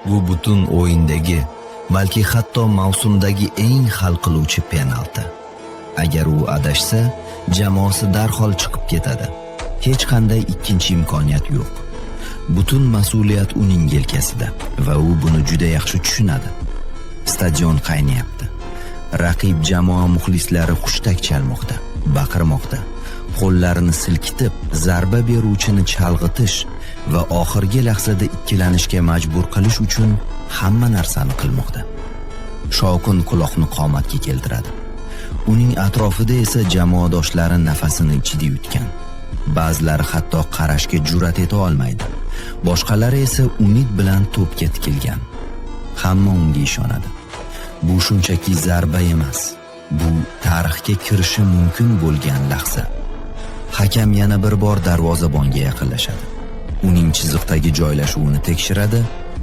Bu butun o'yindagi, balki hatto mavsumdagi eng hal qiluvchi penalti. Agar u adashsa, jamoasi darhol chiqib ketadi. Hech qanday ikkinchi imkoniyat yo'q. Butun mas'uliyat uning yelkasida va u buni juda yaxshi tushunadi. Stadion qaynayapti. Raqib jamoa muxlislari hushtak chalmoqda, baqirmoqda. Qo'llarini silkitib, zarba beruvchini chalg'itish va oxirgi lahzada ikkilanishga majbur qilish uchun hamma narsani qilmoqda. Shovqin quloqni qomatga keltiradi. Uning atrofida esa jamoadoshlari nafasini ichida yutgan. Ba'zilari hatto qarashga jur'at eta olmaydi. Boshqalari esa umid bilan to'pga tikilgan. Hamma unga ishonadi. Bu shunchaki zarba emas. Bu tarixga kirishi mumkin bo'lgan lahza. Hakam yana bir bor darvozabonga yaqinlashadi. Uning chiziqdagi joylashuvini tekshiradi